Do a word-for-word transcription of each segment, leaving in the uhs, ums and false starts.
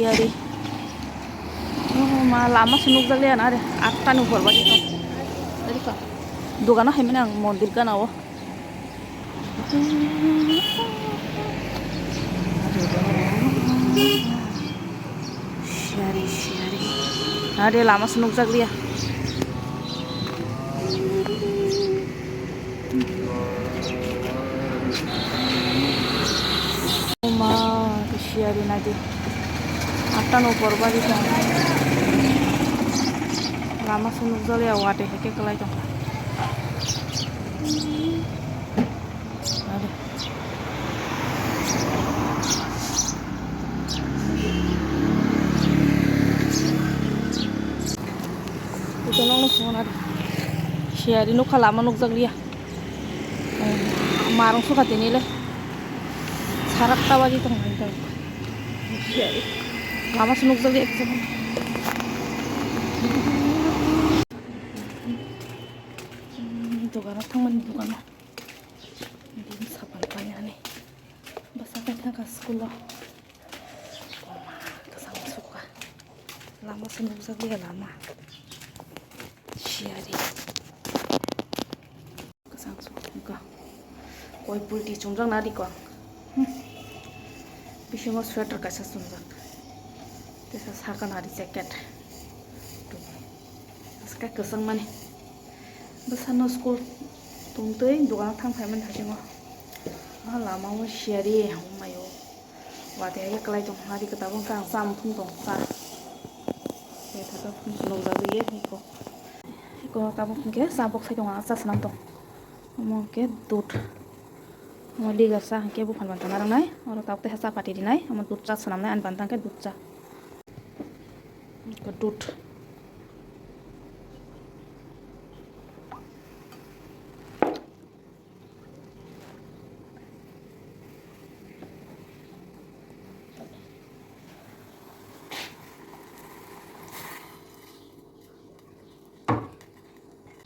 Yari. Oh, ma lama se nukjak liya na re. Atta ni upor badi tong. Ari ka. Dogano hai mani ang mondir gana o. Siyari, siyari. Ade lama se nukjak liya. Oma, siyari nadi. Atta no porba di tong. Lama se nukjak liya, wate heke kwlai tong. Ito nang nukung na. Siyari nukha lama nukjak liya. Marung sukha tini le. Sarak tawa di tong nang tong. Siyari. Lama se nukjak liya. Dogano thangmani dogano. Din sapan painani. Bwsa khe thangkha school-o. Oma, kwchang sukha. Lama se nukjak liya lama. Siyari. Kwchang sukha. Koi pulti chumjak na rikwa. Hmm. Bisingo sweater kaisa chumjak. Tesa sakha nari jacket. Bwsa khe kwchang mani. Bwsano school tongtwi dogano thang phaimani hasingo. Ah, lama o siyari hwnmaio. Watwi hai kwlai tong nadi kwtal wngkha ang cha muthung tong cha. Betha khe phunukjagwi ye hiko. Hiko tabuk hwnkhe cha boksai tongo ang cha swnam tong. Omo hwnkhe dud. Omo ligar cha hwnkhe buphang bantang narwknai. Oro tabuk teisa cha pati rinai. Omo dud cha swnamnai ani bantang khe dud cha. Hwnkhe dud.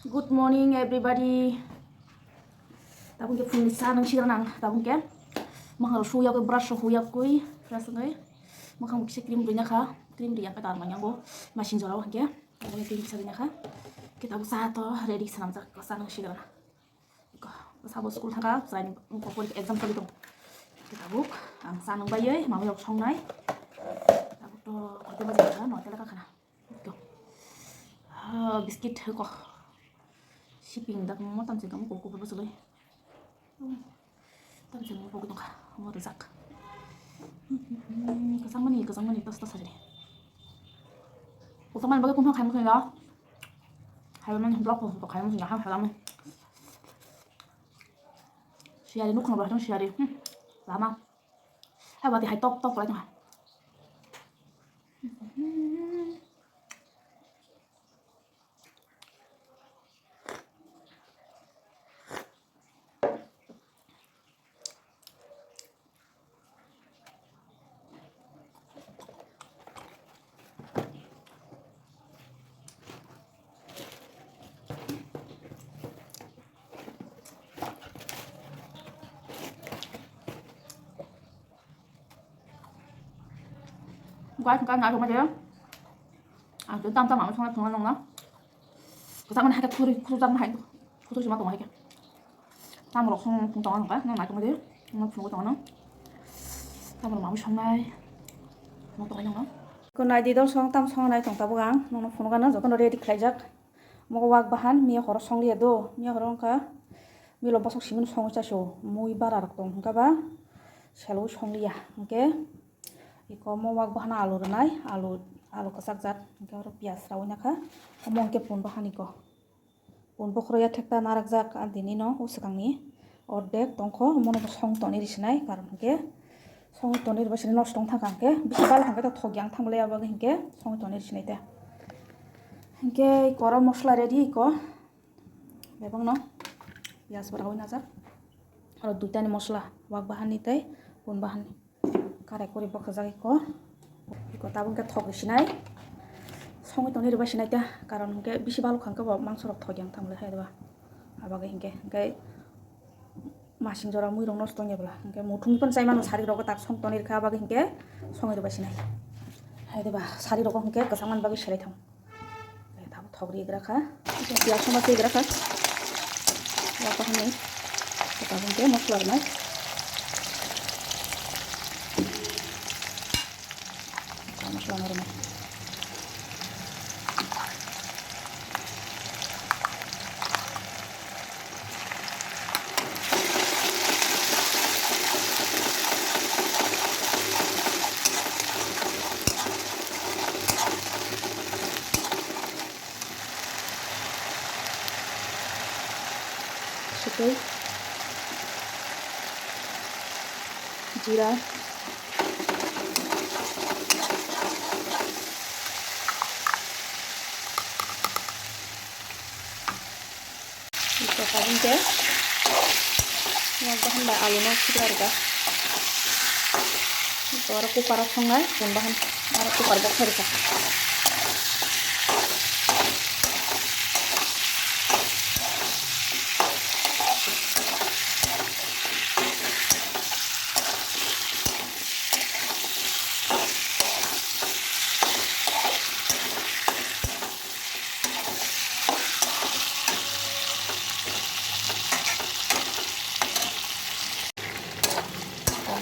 Good morning, everybody. Tabuk khe phungni cha nang sigra nang. Tabuk khe mwkhang rok suyakwi, brush rok huyakwi, fresh wngwi mwkhang bo kisa cream rwina kha. Cream rwya khe tar manya bo masing jora o hwnkhe. Tabuk khe cream kisa rwina kha. Khe tabuk cha to ready swnamjak, cha nang sigra nang. Sabo school thangkha, chwraini porikha exam choli tong. Tabuk ang cha nung baiwi mamai rok songnai. Tabuk to koito baji kha, noita leka khana. To. Ah, biscuit ko. Siping dak mo tam se gam ko ko ba choli. Tam se mo ko tongkha, mo rwjak. Kwchang mani, kwchang mani, tas tas sajani. Kwchang mani bagwi kung thang khai mo thang ya. Hai mani blog ko khai mo thang ya, hai hai mo. Siyari nukhung rok siyari. Hmm. Lama. Hai wati hai top top lai tongha. Guys, hwnkhe ang naithok ma de. Ang tei tam tam ang songna thwngna nangna. Kwchak mani hai khe khuri, khuri jak ma hai, khuri sima tongo hai khe. Tamo rok song thung tongo nang khe, nang naithok ma de. Nang phunugwi tongo nang. Tamo rok mamwi songnai. Nang tongo nang. Ko nai di dol song tam song nai tong tabuk ang. Nang phunugano jotono ready khlaijak. Mogo wak bahan miya horo songliya do, miya horo wngkha milo bosok simi songwi chasio, mui bara rok tong hwnkha ba selwi songliya, hwnkhe iko omo wak bahano alu rwnai, alu, alu kwchak jat, hwnkhe oro piyaj rawi nakha, omo hwnkhe pun bahan iko, pun bokhoroya thekta narakjak, ah, tini no o swkangni. Ordek tongkho, omono bo song tonwi risinai, karon hwnkhe song tonwi riba sini nosto wng thangkha hwnkhe, bisi balo hwnkhe to thok yang thangmani, abo bagwi hwnkhe song tonwi risinai ta. Hwnkhe iko oro mosla ready iko, bebakno piyaj bo rawi najak, oro duitani mosla, wak bahanni tei pun bahanni. Karai kuri bokhajak iko. Iko tabuk khe thok sinai. Songwi tongni rwbai sinai ta. Karon hwnkhe bisi balok kha hwnkhe bo mangso rok thok yang thangmani hai ba. Abagwi hwnkhe, hwnkhe masing jora mui rok nosto wngya bwla. Hwnkhe muthungni phano chai mano sari rok tak song tongni rwkha abagwi hwnkhe songwi rwbai sinai. Naidi ba, sari rok hwnkhe kwchangmani bagwi selai thang. Tabuk thok ri gra kha. Piyaj soma twi gra kha. Wak bahan ni. Tabuk hwnkhe mosla rwnai. Mosla rwnai. Sitei. Jira. Ito sabun ke. Yang bahan ba alu no sikla rega. Ito aro cooker o songnai, pun bahan. Aro cooker box rega.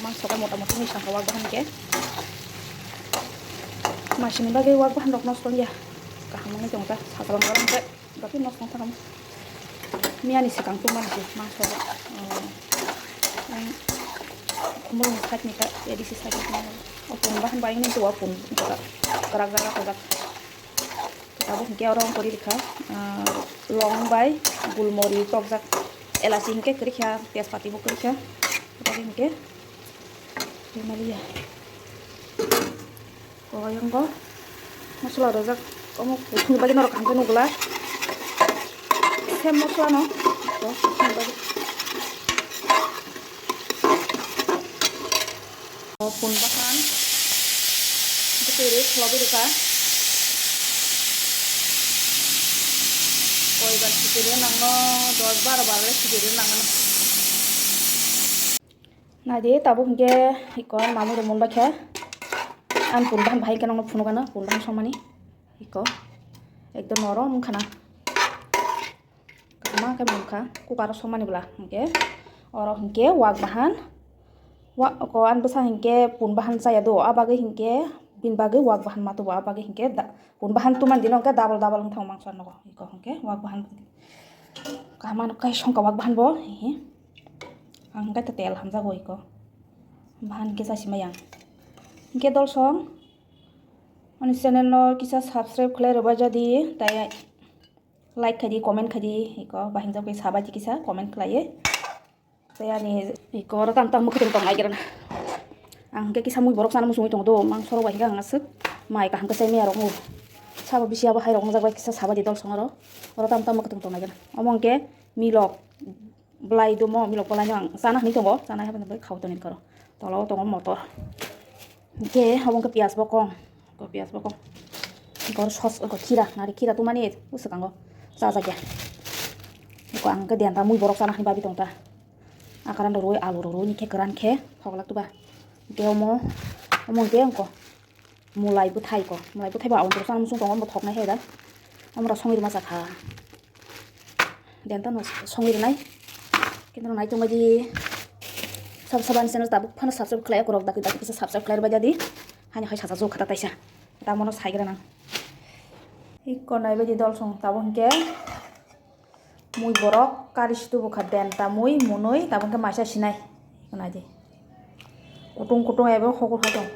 Mangso khe mota mota ni saka wak bahan khe. Masini bagwi wak bahan rok nosto wngya. Kaham wngwi tong kha, saklang barang khe. Bakhe nosto wngkha. Miyani swkang tongmani se mangso rok. Khumulwng side ni kha, A D C side ni kha. O pun bahan bai wngwi tong o pun. Kwrak jaga kwrak. Tabuk hwnkhe oro wng kori rikha, ah, long bai gulmori tokjak, elachi hwnkhe kwrwikha, tejpati bo kwrwikha, abo hwnkhe rimaliya. O ayang bo mosla rwjak, omo kuthum bai norok hwnkhe nukla, same mosla no. O pun bahan. Bwtwi rwi khwlabwi rwkha. Koibar sidi rw nangno, dos baro bar le sidi rw nangno. Naidi tabuk hwnkhe iko mamui rok mon baikha. Ang pun bahan bahai khe nokno phunukgano, pun bahan songmani iko ekdom norom wngkhana. Kaham khe mungkha cooker o songmani bwla hwnkhe oro hwnkhe wak bahan, wa-, ko ang bwsa hwnkhe pun bahan chaya do, a bagwi hwnkhe bini bagwi wak bahan ma tubu, a bagwi hwnkhe da-, pun bahan tumani dino hwnkhe double double wng thango mangso nogo, iko hwnkhe wak bahan kaham khe songkha wak bahan bo, hihi ang hwnkhe tel hamjago iko bahan hwnkhe chasi maya hwnkhe dolsong ani channel no kisa subscribe khlai rwbaijadi tai. Like khaidi, comment khaidi, iko bahimjak bai sabaidi kisa comment khlaiwi. Tei ani iko oro tamo tamo mwkhwtwng tong naigra na. Ang hwnkhe kisa mui borok sana muchungwi tongo do, mangso rok bai hwnkhe ang aswk mai kaham khe chai maya rok no. Sabo bisi abo hai rok wngjak bai kisa sabaidi dol songoro. Oro tamo tamo mwkhwtwng tong naigra na. Omo hwnkhe milok. Bwlai dumo milok bwlai no ang chana hinwi tongo, chana hinwi bai khao tonwi koro. Tola o tongo motor. Hwnkhe obo wngkha piyaj bokong, ko piyaj bokong. Hwnkhe oro sos, ko khira, nari khira tumani bwswkango chajakya. Ko ang khe denta mui borok chana hinwi babi tongta. Akaran rok rwi, alu rok rwi, hwnkhe kwran khe thoklak tuba. Hwnkhe omo, omo hwnkhe wngkha. Mulai bwthai ko, mulai bwthai bo auntro chana muchung tongo, omo thoknai hai da. Omo rok songwi rwma chakha. Denta no songwi rwnai. Khe no nai tongbai di. Sab sab ani channel tabuk phano subscribe khlai, korok dakti dakti kisa subscribe khlai rwbai di. Hani hai sacha jok khata taisa. Tamo no sai gra nang. Ikko nai bai di dol song tabuk hwnkhe. Mui borok kari si tubu kha denta mui munui tabuk khe maisa sinai. Nai di. Kutung kutung ebo hokur hai tong.